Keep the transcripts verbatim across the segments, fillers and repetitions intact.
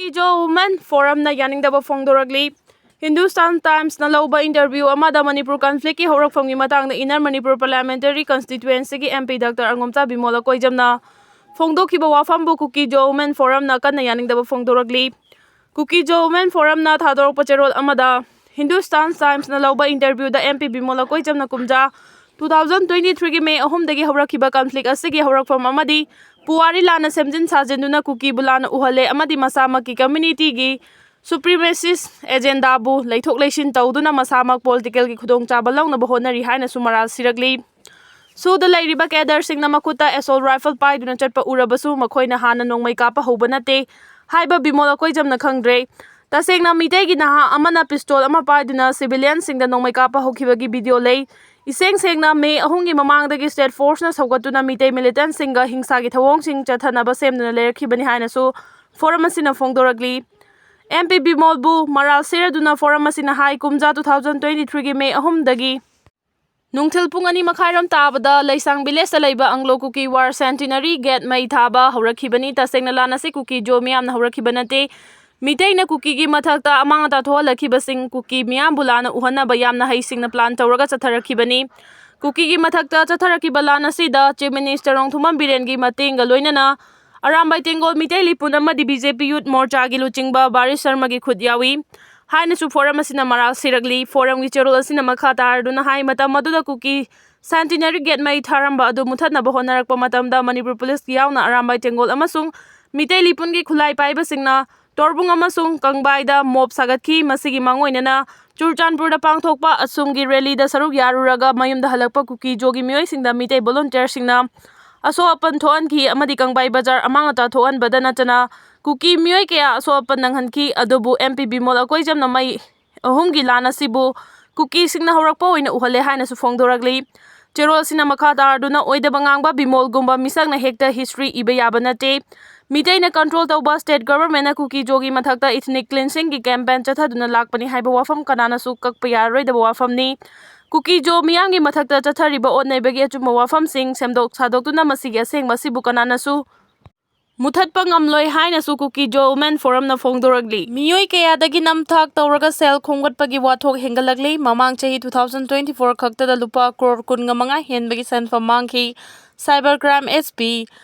ꯀꯨꯀꯤꯖꯣ women ꯐꯣꯔꯝꯅ ꯌꯥꯅꯤꯡꯗꯕ ꯐꯣꯡꯗꯣꯔꯛꯂꯤ꯫ ꯍꯤꯟꯗꯨꯁꯇꯥꯟ ꯇꯥꯏꯝꯁꯅ ꯂꯧꯕ interview ꯑꯃꯗ ꯃꯅꯤꯄꯨꯔ ꯀꯟꯐ꯭ꯂꯤꯛꯀꯤ ꯍꯧꯔꯛꯐꯝꯒꯤ ꯃꯇꯥꯡꯗ inner Manipur parliamentary ꯀꯟꯁꯇꯤꯇ꯭ꯌꯨꯑꯦꯟꯁꯤꯒꯤ M P doctor ꯑꯉꯣꯝꯆꯥ Bimol ꯑꯀꯣꯏꯖꯝꯅ ꯐꯣꯡꯗꯣꯛꯈꯤꯕ ꯋꯥꯐꯝꯕꯨ ꯀꯨꯀꯤꯖꯣ women ꯐꯣꯔꯝꯅ ꯀꯟꯅ ꯌꯥꯅꯤꯡꯗꯕ ꯐꯣꯡꯗꯣꯔꯛꯂꯤ꯫ ꯀꯨꯀꯤꯖꯣ ꯋꯨꯃꯦꯟ ꯐꯣꯔꯝꯅ ꯊꯥꯗꯣꯔꯛꯄ ꯆꯦꯔꯣꯜ ꯑꯃꯗ ꯍꯤꯟꯗꯨꯁꯇꯥꯟ ꯇꯥꯏꯝꯁꯅ ꯂꯧꯕ ꯏꯟꯇꯔꯚ꯭ꯌꯨꯗ ꯑꯦꯝ ꯄꯤ ꯕꯤꯃꯣꯜ ꯑꯀꯣꯏꯖꯝꯅ ꯀꯨꯝꯖꯥ ꯇꯨ ꯊꯥꯎꯖꯟ ꯇ꯭ꯋꯦꯟꯇꯤ ꯊ꯭ꯔꯤꯒꯤ ꯃꯦ ꯑꯍꯨꯝꯗꯒꯤ ꯍꯧꯔꯛꯈꯤꯕ ꯀꯟꯐ꯭ꯂꯤꯛ ꯑꯁꯤꯒꯤ ꯍꯧꯔꯛꯐꯝ ꯑꯃꯗꯤ ꯄꯨꯋꯥꯔꯤ ꯂꯥꯟꯅ ꯁꯦꯝꯖꯤꯟ ꯁꯥꯖꯤꯟꯗꯨꯅ ꯀꯨꯀꯤꯕꯨ ꯂꯥꯟꯅ ꯎꯍꯜꯂꯦ ꯑꯃꯗꯤ ꯃꯁꯥꯃꯛꯀꯤ ꯀꯝꯃ꯭ꯌꯨꯅꯤꯇꯤꯒꯤ ꯁꯨꯄ꯭ꯔꯤꯃꯦꯁꯤꯁ ꯑꯦꯖꯦꯟꯗꯥꯕꯨ ꯂꯩꯊꯣꯛ ꯂꯩꯁꯤꯟ ꯇꯧꯗꯨꯅ ꯃꯁꯥꯃꯛ ꯄꯣꯂꯤꯇꯤꯀꯦꯜꯒꯤ ꯈꯨꯗꯣꯡꯆꯥꯕ ꯂꯧꯅꯕ ꯍꯣꯠꯅꯔꯤ ꯍꯥꯏꯅꯁꯨ ꯃꯔꯥꯜ ꯁꯤꯔꯛꯂꯤ꯫ ꯁꯨꯗ ꯂꯩꯔꯤꯕ ꯀꯦꯗꯔꯁꯤꯡꯅ ꯃꯈꯨꯠꯇ ꯑꯦꯁꯣꯜ ꯔꯥꯏꯐꯜ ꯄꯥꯏꯗꯨꯅ ꯆꯠꯄ ꯎꯔꯕꯁꯨ ꯃꯈꯣꯏꯅ ꯍꯥꯟꯅ ꯅꯣꯡꯃꯩ ꯀꯥꯞꯄ ꯍꯧꯕ ꯅꯠꯇꯦ ꯍꯥꯏꯕ ꯕꯤꯃꯣꯜ ꯑꯀꯣꯏꯖꯝꯅ ꯈꯪꯗ꯭ꯔꯦ꯫ ꯇꯁꯦꯡꯅ ꯃꯤꯇꯩꯒꯤ ꯅꯍꯥ ꯑꯃꯅ ꯄꯤꯁꯇꯣꯜ ꯑꯃ ꯄꯥꯏꯗꯨꯅ ꯁꯤꯚꯤꯂꯤꯌꯟꯁꯤꯡꯗ ꯅꯣꯡꯃꯩ ꯀꯥꯞꯄ ꯍꯧꯈꯤꯕꯒꯤ ꯚꯤꯗꯤꯑꯣ ꯂꯩ꯫ ꯏꯁꯦꯡ ꯁꯦꯡꯅ ꯃꯦ ꯑꯍꯨꯝꯒꯤ ꯃꯃꯥꯡꯗꯒꯤ ꯁ꯭ꯇꯦꯠ ꯐꯣꯔꯁꯅ ꯁꯧꯒꯠꯇꯨꯅ ꯃꯤꯇꯩ ꯃꯤꯂꯤꯇꯦꯟꯠꯁꯤꯡꯒ ꯍꯤꯡꯁꯥꯒꯤ ꯊꯧꯑꯣꯡꯁꯤꯡ ꯆꯠꯊꯅꯕ ꯁꯦꯝꯗꯨꯅ ꯂꯩꯔꯛꯈꯤꯕꯅꯤ ꯍꯥꯏꯅꯁꯨ ꯐꯣꯔꯝ ꯑꯁꯤꯅ ꯐꯣꯡꯗꯣꯔꯛꯂꯤ꯫ ꯑꯦꯝ ꯄꯤ ꯕꯤꯃꯣꯜꯕꯨ ꯃꯔꯥꯜ ꯁꯤꯔꯗꯨꯅ ꯐꯣꯔꯝ ꯑꯁꯤꯅ ꯍꯥꯏ, ꯀꯨꯝꯖꯥ ꯇꯨ ꯊꯥꯎꯖꯟ ꯇ꯭ꯋꯦꯟꯇꯤ ꯊ꯭ꯔꯤꯒꯤ ꯃꯦ ꯑꯍꯨꯝꯗꯒꯤ ꯅꯨꯡꯊꯤꯜ ꯄꯨꯡ ꯑꯅꯤ ꯃꯈꯥꯏꯔꯣꯝ ꯇꯥꯕꯗ ꯂꯩꯁꯥꯡ ꯚꯤꯂꯦꯖꯇ ꯂꯩꯕ ꯑꯪꯒ꯭ꯂꯣ ꯀꯨꯀꯤ ꯋꯥꯔ ꯁꯦꯟꯇꯤꯅꯔꯤ ꯒꯦꯠ ꯃꯩ ꯊꯥꯕ ꯍꯧꯔꯛꯈꯤꯕꯅꯤ꯫ ꯇꯁꯦꯡꯅ ꯂꯥꯟ ꯑꯁꯤ ꯀꯨꯀꯤꯖꯣ ꯃꯤꯌꯥꯝꯅ ꯍꯧꯔꯛꯈꯤꯕ ꯅꯠꯇꯦ꯫ ꯃꯤꯇꯩꯅ ꯀꯨꯀꯤꯒꯤ ꯃꯊꯛꯇ ꯑꯃꯥꯡ ꯑꯇꯥ ꯊꯣꯛꯍꯜꯂꯛꯈꯤꯕꯁꯤꯡ ꯀꯨꯀꯤ ꯃꯤꯌꯥꯝꯕꯨ ꯂꯥꯟꯅ ꯎꯍꯟꯅꯕ ꯌꯥꯝꯅ ꯍꯩꯁꯤꯡꯅ ꯄ꯭ꯂꯥꯟ ꯇꯧꯔꯒ ꯆꯠꯊꯔꯛꯈꯤꯕꯅꯤ꯫ ꯀꯨꯀꯤꯒꯤ ꯃꯊꯛꯇ ꯆꯠꯊꯔꯛꯈꯤꯕ ꯂꯥꯟ ꯑꯁꯤꯗ ꯆꯤꯐ ꯃꯤꯅꯤꯁꯇꯔ ꯔꯣꯡꯊꯨꯝꯕꯝ ꯕꯤꯔꯦꯟꯒꯤ ꯃꯇꯦꯡꯒ ꯂꯣꯏꯅꯅ ꯑꯔꯥꯝꯕꯥꯏ ꯇꯦꯡꯒꯣꯜ ꯃꯤꯇꯩ ꯂꯤꯄꯨꯟ ꯑꯃꯗꯤ ꯕꯤ ꯖꯦ ꯄꯤ ꯌꯨꯠ ꯃꯣꯔꯆꯥꯒꯤ ꯂꯨꯆꯤꯡꯕ ꯕꯥꯔꯤꯁ ꯁꯔꯃꯒꯤ ꯈꯨꯠ ꯌꯥꯎꯏ ꯍꯥꯏꯅꯁꯨ ꯐꯣꯔꯝ ꯑꯁꯤꯅ ꯃꯔꯥꯜ ꯁꯤꯔꯛꯂꯤ꯫ ꯐꯣꯔꯝꯒꯤ ꯆꯦꯔꯣꯜ ꯑꯁꯤꯅ ꯃꯈꯥ ꯇꯥꯔꯗꯨꯅ ꯍꯥꯏ, ꯃꯇꯝ ꯑꯗꯨꯗ ꯀꯨꯀꯤ ꯁꯦꯟꯇꯤꯅꯔꯤ ꯒꯦꯠ ꯃꯩ ꯊꯥꯔꯝꯕ ꯑꯗꯨ ꯃꯨꯊꯠꯅꯕ ꯍꯣꯠꯅꯔꯛꯄ ꯃꯇꯝꯗ ꯃꯅꯤꯄꯨꯔ ꯄꯨꯂꯤꯁꯀꯤ ꯌꯥꯎꯅ ꯑꯔꯥꯝꯕꯥꯏ ꯇꯦꯡꯒꯣꯜ ꯑꯃꯁꯨꯡ ꯃꯤꯇꯩ ꯂꯤꯄꯨꯟꯒꯤ ꯈꯨꯠꯂꯥꯏ ꯄꯥꯏꯕꯁꯤꯡꯅ ꯇꯣꯔꯕꯨꯡ ꯑꯃꯁꯨꯡ ꯀꯪꯕꯥꯏꯗ ꯃꯣꯞ ꯁꯥꯒꯠꯈꯤ꯫ ꯃꯁꯤꯒꯤ ꯃꯥꯡꯑꯣꯏꯅꯅ ꯆꯨꯔꯆꯥꯟꯄꯨꯔꯗ ꯄꯥꯡꯊꯣꯛꯄ ꯑꯁꯨꯝꯒꯤ ꯔꯦꯂꯤꯗ ꯁꯔꯨꯛ ꯌꯥꯔꯨꯔꯒ ꯃꯌꯨꯝꯗ ꯍꯜꯂꯛꯄ ꯀꯨꯀꯤꯖꯣꯒꯤ ꯃꯤꯑꯣꯏꯁꯤꯡꯗ ꯃꯤꯇꯩ ꯚꯣꯂꯨꯟꯇꯤꯌꯔꯁꯤꯡꯅ ꯑꯁꯣꯛ ꯑꯄꯟ ꯊꯣꯛꯍꯟꯈꯤ ꯑꯃꯗꯤ ꯀꯪꯕꯥꯏ ꯕꯖꯥꯔ ꯑꯃꯥꯡ ꯑꯇꯥ ꯊꯣꯛꯍꯟꯕꯗ ꯅꯠꯇꯅ ꯀꯨꯀꯤ ꯃꯤꯑꯣꯏ ꯀꯌꯥ ꯑꯁꯣꯛ ꯑꯄꯟ ꯅꯪꯍꯟꯈꯤ꯫ ꯑꯗꯨꯕꯨ ꯑꯦꯝ ꯄꯤ ꯕꯤꯃꯣꯜ ꯑꯀꯣꯏꯖꯝꯅ ꯃꯩ ꯑꯍꯨꯝꯒꯤ ꯂꯥꯟ ꯑꯁꯤꯕꯨ ꯀꯨꯀꯤꯁꯤꯡꯅ ꯍꯧꯔꯛꯄ ꯑꯣꯏꯅ ꯎꯍꯜꯂꯦ ꯍꯥꯏꯅꯁꯨ ꯐꯣꯡꯗꯣꯔꯛꯂꯤ꯫ ꯆꯦꯔꯣꯜꯁꯤꯅ ꯃꯈꯥ ꯇꯥꯔꯗꯨꯅ ꯑꯣꯏꯗꯕ ꯉꯥꯡꯕ ꯕꯤꯃꯣꯜꯒꯨꯝꯕ ꯃꯤꯁꯛꯅ ꯍꯦꯛꯇ ꯍꯤꯁꯇ꯭ꯔꯤ ꯏꯕ ꯌꯥꯕ ꯅꯠꯇꯦ꯫ ꯃꯤꯇꯩꯅ ꯀꯟꯇ꯭ꯔꯣꯜ ꯇꯧꯕ ꯁ꯭ꯇꯦꯠ ꯒꯚꯔꯟꯃꯦꯟꯠꯅ ꯀꯨꯀꯤꯖꯣꯒꯤ ꯃꯊꯛꯇ ꯏꯊꯅꯤꯛ ꯀ꯭ꯂꯤꯟꯁꯤꯡꯒꯤ ꯀꯦꯝꯄꯦꯟ ꯆꯠꯊꯗꯨꯅ ꯂꯥꯛꯄꯅꯤ ꯍꯥꯏꯕ ꯋꯥꯐꯝ ꯀꯅꯥꯅꯁꯨ ꯀꯛꯄ ꯌꯥꯔꯔꯣꯏꯗꯕ ꯋꯥꯐꯝꯅꯤ꯫ ꯀꯨꯀꯤꯖꯣ ꯃꯤꯌꯥꯝꯒꯤ ꯃꯊꯛꯇ ꯆꯠꯊꯔꯤꯕ ꯑꯣꯠ ꯅꯩꯕꯒꯤ ꯑꯆꯨꯝꯕ ꯋꯥꯐꯝꯁꯤꯡ ꯁꯦꯝꯗꯣꯛ ꯁꯥꯗꯣꯛꯇꯨꯅ ꯃꯁꯤꯒꯤ ꯑꯁꯦꯡꯕ ꯑꯁꯤꯕꯨ ꯀꯅꯥꯅꯁꯨ ꯃꯨꯊꯠꯄ ꯉꯝꯂꯣꯏ ꯍꯥꯏꯅꯁꯨ ꯀꯨꯀꯤꯖꯣ ꯋꯨꯃꯦꯟ ꯐꯣꯔꯝꯅ ꯐꯣꯡꯗꯣꯔꯛꯂꯤ꯫ ꯃꯤꯑꯣꯏ ꯀꯌꯥꯗꯒꯤ ꯅꯝꯊꯥꯛ ꯇꯧꯔꯒ ꯁꯦꯜ ꯈꯣꯝꯒꯠꯄꯒꯤ ꯋꯥꯊꯣꯛ ꯍꯦꯟꯒꯠꯂꯛꯂꯤ꯫ ꯃꯃꯥꯡ ꯆꯍꯤ two thousand twenty-four ꯈꯛꯇꯗ ꯂꯨꯄꯥ ꯀ꯭ꯔꯣꯔ ꯀꯨꯟꯒ ꯃꯉꯥ ꯍꯦꯟꯕꯒꯤ ꯁꯦꯟꯐꯝ ꯃꯥꯡꯈꯤ꯫ Cyber Crime SP,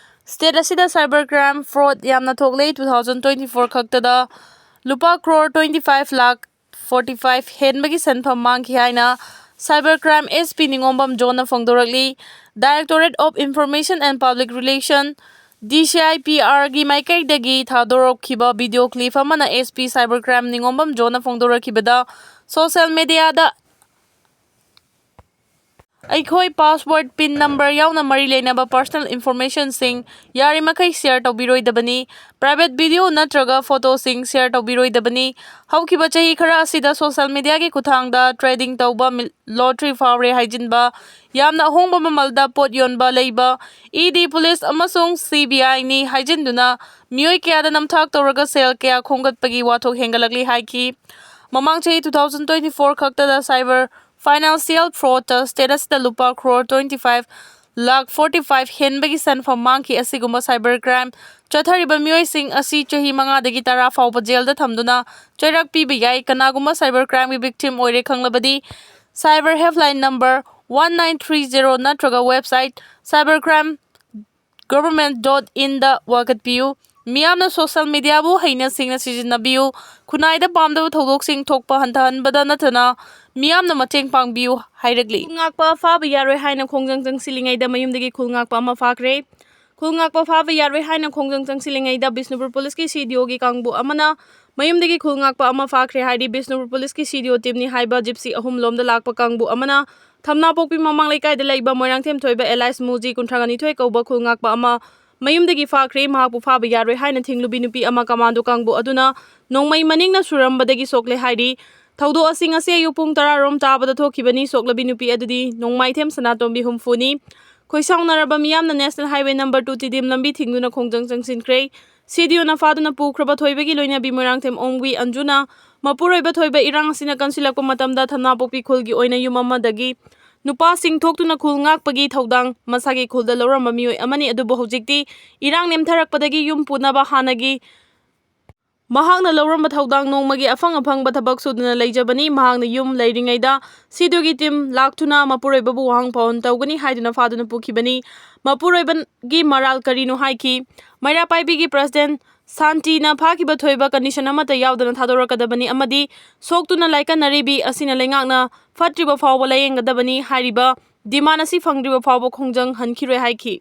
state ꯑꯁꯤꯗ cyber crime fraud ꯌꯥꯝꯅ ꯊꯣꯛꯂꯦ꯫ Two thousand twenty-four ꯈꯛꯇꯗ ꯂꯨꯄꯥ crore twenty five lakh forty five ꯍꯦꯟꯕꯒꯤ ꯁꯦꯟꯐꯝ ꯃꯥꯡꯈꯤ ꯍꯥꯏꯅ Cyber Crime SP ꯅꯤꯉꯣꯝꯕꯝ ꯖꯣꯟꯅ ꯐꯣꯡꯗꯣꯔꯛꯂꯤ꯫ Directorate of Information and Public Relation, DCIPR ꯒꯤ ꯃꯥꯏꯀꯩꯗꯒꯤ ꯊꯥꯗꯣꯔꯛꯈꯤꯕ video clip ꯑꯃꯅ SP Cyber Crime ꯅꯤꯉꯣꯝꯕꯝ ꯖꯣꯟꯅ ꯐꯣꯡꯗꯣꯔꯛꯈꯤꯕꯗ, social media ꯗ ꯑꯩꯈꯣꯏ password, pin number ꯌꯥꯎꯅ ꯃꯔꯤ ꯂꯩꯅꯕ personal information ꯁꯤꯡ ꯌꯥꯔꯤꯃꯈꯩ share ꯇꯧꯕꯤꯔꯣꯏꯗꯕꯅꯤ꯫ Private video ꯅꯠꯇ꯭ꯔꯒ photo ꯁꯤꯡ share ꯇꯧꯕꯤꯔꯣꯏꯗꯕꯅꯤ꯫ ꯍꯧꯈꯤꯕ ꯆꯍꯤ ꯈꯔ ꯑꯁꯤꯗ social media ꯒꯤ ꯈꯨꯠꯊꯥꯡꯗ trading ꯇꯧꯕ, ꯃꯤꯜ-, lottery ꯐꯥꯎꯔꯦ ꯍꯥꯏꯖꯤꯟꯕ, ꯌꯥꯝꯅ ꯑꯍꯣꯡꯕ ꯃꯃꯜꯗ ꯄꯣꯠ ꯌꯣꯟꯕ ꯂꯩꯕ, ED, police ꯑꯃꯁꯨꯡ CBI ꯅꯤ ꯍꯥꯏꯖꯤꯟꯗꯨꯅ ꯃꯤꯑꯣꯏ ꯀꯌꯥꯗ ꯅꯝꯊꯥꯛ ꯇꯧꯔꯒ ꯁꯦꯜ ꯀꯌꯥ ꯈꯣꯝꯒꯠꯄꯒꯤ ꯋꯥꯊꯣꯛ ꯍꯦꯟꯒꯠꯂꯛꯂꯤ ꯍꯥꯏꯈꯤ꯫ ꯃꯃꯥꯡ ꯆꯍꯤ two thousand twenty-four ꯈꯛꯇꯗ cyber financial fraud ꯇ state ꯑꯁꯤꯗ ꯂꯨꯄꯥ crore twenty five lakh forty five ꯍꯦꯟꯕꯒꯤ ꯁꯦꯟꯐꯝ ꯃꯥꯡꯈꯤ꯫ ꯑꯁꯤꯒꯨꯝꯕ cyber crime ꯆꯠꯊꯔꯤꯕ ꯃꯤꯑꯣꯏꯁꯤꯡ ꯑꯁꯤ ꯆꯍꯤ ꯃꯉꯥꯗꯒꯤ ꯇꯔꯥ ꯐꯥꯎꯕ ꯖꯦꯜꯗ ꯊꯝꯗꯨꯅ ꯆꯩꯔꯥꯛ ꯄꯤꯕ ꯌꯥꯏ꯫ ꯀꯅꯥꯒꯨꯝꯕ cyber crime ꯒꯤ victim ꯑꯣꯏꯔꯦ ꯈꯪꯂꯕꯗꯤ, cyber helpline number one nine three zero ꯅꯠꯇ꯭ꯔꯒ website cyber crime government dot in ꯗ ꯋꯥꯀꯠꯄꯤꯌꯨ꯫ ꯃꯤꯌꯥꯝꯅ social media ꯕꯨ ꯍꯩꯅ ꯁꯤꯡꯅ ꯁꯤꯖꯤꯟꯅꯕꯤꯌꯨ꯫ ꯈꯨꯟꯅꯥꯏꯗ ꯄꯥꯝꯗꯕ ꯊꯧꯗꯣꯛꯁꯤꯡ ꯊꯣꯛꯄ ꯍꯟꯊꯍꯟꯕꯗ ꯅꯠꯇꯅ ꯃꯤꯌꯥꯝꯅ ꯃꯇꯦꯡ ꯄꯥꯡꯕꯤꯌꯨ ꯍꯥꯏꯔꯛꯂꯤ꯫ ꯈꯨꯜ ꯉꯥꯛꯄ ꯐꯥꯕ ꯌꯥꯔꯣꯏ ꯍꯥꯏꯅ ꯈꯣꯡꯖꯪ ꯆꯪꯁꯤꯜꯂꯤꯉꯩꯗ ꯃꯌꯨꯝꯗꯒꯤ ꯈꯨꯜ ꯉꯥꯛꯄ ꯑꯃ ꯐꯥꯈ꯭ꯔꯦ꯫ ꯈꯨꯜ ꯉꯥꯛꯄ ꯐꯥꯕ ꯌꯥꯔꯣꯏ ꯍꯥꯏꯅ ꯈꯣꯡꯖꯪ ꯆꯪꯁꯤꯜꯂꯤꯉꯩꯗ ꯕꯤꯁꯅꯨꯄꯨꯔ police ꯀꯤ CDO ꯒꯤ ꯀꯥꯡꯕꯨ ꯑꯃꯅ ꯃꯌꯨꯝꯗꯒꯤ ꯈꯨꯜ ꯉꯥꯛꯄ ꯑꯃ ꯐꯥꯈ꯭ꯔꯦ ꯍꯥꯏꯔꯤ꯫ ꯕꯤꯁꯅꯨꯄꯨꯔ police ꯀꯤ CDO team ꯅꯤ ꯍꯥꯏꯕ Gypsy ꯑꯍꯨꯝ ꯂꯣꯝꯗ ꯂꯥꯛꯄ ꯀꯥꯡꯕꯨ ꯑꯃꯅ ꯊꯝꯅꯥꯄꯣꯛꯄꯤ ꯃꯃꯥꯡ ꯂꯩꯀꯥꯏꯗ ꯂꯩꯕ ꯃꯣꯏꯔꯥꯡꯊꯦꯝ ꯊꯣꯏꯕ alias ꯃꯨꯖꯤ ꯀꯨꯟꯊ꯭ꯔꯥ ꯅꯤꯊꯣꯏ ꯀꯧꯕ ꯈꯨꯜ ꯉꯥꯛꯄ ꯑꯃ ꯃꯌꯨꯝꯗꯒꯤ ꯐꯥꯈ꯭ꯔꯦ꯫ ꯃꯍꯥꯛꯄꯨ ꯐꯥꯕ ꯌꯥꯔꯣꯏ ꯍꯥꯏꯅ ꯊꯤꯡꯂꯨꯕꯤ ꯅꯨꯄꯤ ꯑꯃ commando ꯀꯥꯡꯕꯨ ꯑꯗꯨꯅ ꯅꯣꯡꯃꯩ ꯃꯅꯤꯡꯅ ꯁꯨꯔꯝꯕꯗꯒꯤ ꯁꯣꯛꯂꯦ ꯍꯥꯏꯔꯤ꯫ ꯊꯧꯗꯣꯛ ꯑꯁꯤ ꯉꯁꯤ ꯑꯌꯨꯛ ꯄꯨꯡ ꯇꯔꯥ ꯔꯣꯝ ꯇꯥꯕꯗ ꯊꯣꯛꯈꯤꯕꯅꯤ꯫ ꯁꯣꯛꯂꯕꯤ ꯅꯨꯄꯤ ꯑꯗꯨꯗꯤ ꯅꯣꯡꯃꯥꯏꯊꯦꯝ ꯁꯅꯥꯇꯣꯝꯕꯤ ꯍꯨꯝꯐꯨꯅꯤ꯫ ꯈꯣꯏꯁꯥꯎꯅꯔꯕ ꯃꯤꯌꯥꯝꯅ National Highway number two Tiddim ꯂꯝꯕꯤ ꯊꯤꯡꯗꯨꯅ ꯈꯣꯡꯖꯪ ꯆꯪꯁꯤꯟꯈ꯭ꯔꯦ꯫ CDO ꯅ ꯐꯥꯗꯨꯅ ꯄꯨꯈ꯭ꯔꯕ ꯊꯣꯏꯕꯒꯤ ꯂꯣꯏꯅꯕꯤ ꯃꯣꯏꯔꯥꯡꯊꯦꯝ ꯑꯣꯡꯕꯤ ꯑꯟꯖꯨꯅ ꯃꯄꯨꯔꯣꯏꯕ ꯊꯣꯏꯕ ꯏꯔꯥꯡ ꯑꯁꯤꯅ ꯀꯟꯁꯤꯜꯂꯛꯄ ꯃꯇꯝꯗ ꯊꯝꯅꯥꯄꯣꯛꯄꯤ ꯈꯨꯜꯒꯤ ꯑꯣꯏꯅ ꯌꯨꯝ ꯑꯃꯗꯒꯤ ꯅꯨꯄꯥꯁꯤꯡ ꯊꯣꯛꯇꯨꯅ ꯈꯨꯜ ꯉꯥꯛꯄꯒꯤ ꯊꯧꯗꯥꯡ ꯃꯁꯥꯒꯤ ꯈꯨꯜꯗ ꯂꯧꯔꯝꯕ ꯃꯤꯑꯣꯏ ꯑꯃꯅꯤ꯫ ꯑꯗꯨꯕꯨ ꯍꯧꯖꯤꯛꯇꯤ ꯏꯔꯥꯡ ꯅꯦꯝꯊꯔꯛꯄꯗꯒꯤ ꯌꯨꯝ ꯄꯨꯅꯕ ꯍꯥꯟꯅꯒꯤ ꯃꯍꯥꯛꯅ ꯂꯧꯔꯝꯕ ꯊꯧꯗꯥꯡ ꯅꯣꯡꯃꯒꯤ ꯑꯐꯪ ꯑꯐꯪꯕ ꯊꯕꯛ ꯁꯨꯗꯨꯅ ꯂꯩꯖꯕꯅꯤ꯫ ꯃꯍꯥꯛꯅ ꯌꯨꯝ ꯂꯩꯔꯤꯉꯩꯗ ꯁꯤꯗꯨꯒꯤ ꯇꯤꯝ ꯂꯥꯛꯇꯨꯅ ꯃꯄꯨꯔꯣꯏꯕꯕꯨ ꯋꯥꯍꯪ ꯄꯥꯎꯍꯟ ꯇꯧꯒꯅꯤ ꯍꯥꯏꯗꯨꯅ ꯐꯥꯗꯨꯅ ꯄꯨꯈꯤꯕꯅꯤ꯫ ꯃꯄꯨꯔꯣꯏꯕꯒꯤ ꯃꯔꯥꯜ ꯀꯔꯤꯅꯣ ꯍꯥꯏꯈꯤ꯫ ꯃꯩꯔꯥ ꯄꯥꯏꯕꯤꯒꯤ ꯄ꯭ꯔꯁꯤꯗꯦꯟ ꯁꯥꯟꯇꯤꯅ ꯐꯥꯈꯤꯕ ꯊꯣꯏꯕ ꯀꯟꯗꯤꯁꯟ ꯑꯃꯠꯇ ꯌꯥꯎꯗꯅ ꯊꯥꯗꯣꯔꯛꯀꯗꯕꯅꯤ ꯑꯃꯗꯤ ꯁꯣꯛꯇꯨꯅ ꯂꯥꯏꯀꯠꯅꯔꯤꯕꯤ ꯑꯁꯤꯅ ꯂꯩꯉꯥꯛꯅ ꯐꯠꯇ꯭ꯔꯤꯕ ꯐꯥꯎꯕ ꯂꯥꯌꯦꯡꯒꯗꯕꯅꯤ ꯍꯥꯏꯔꯤꯕ ꯗꯤꯃꯥꯟ ꯑꯁꯤ ꯐꯪꯗ꯭ꯔꯤꯕ ꯐꯥꯎꯕ ꯈꯣꯡꯖꯪ ꯍꯟꯈꯤꯔꯣꯏ ꯍꯥꯏꯈꯤ꯫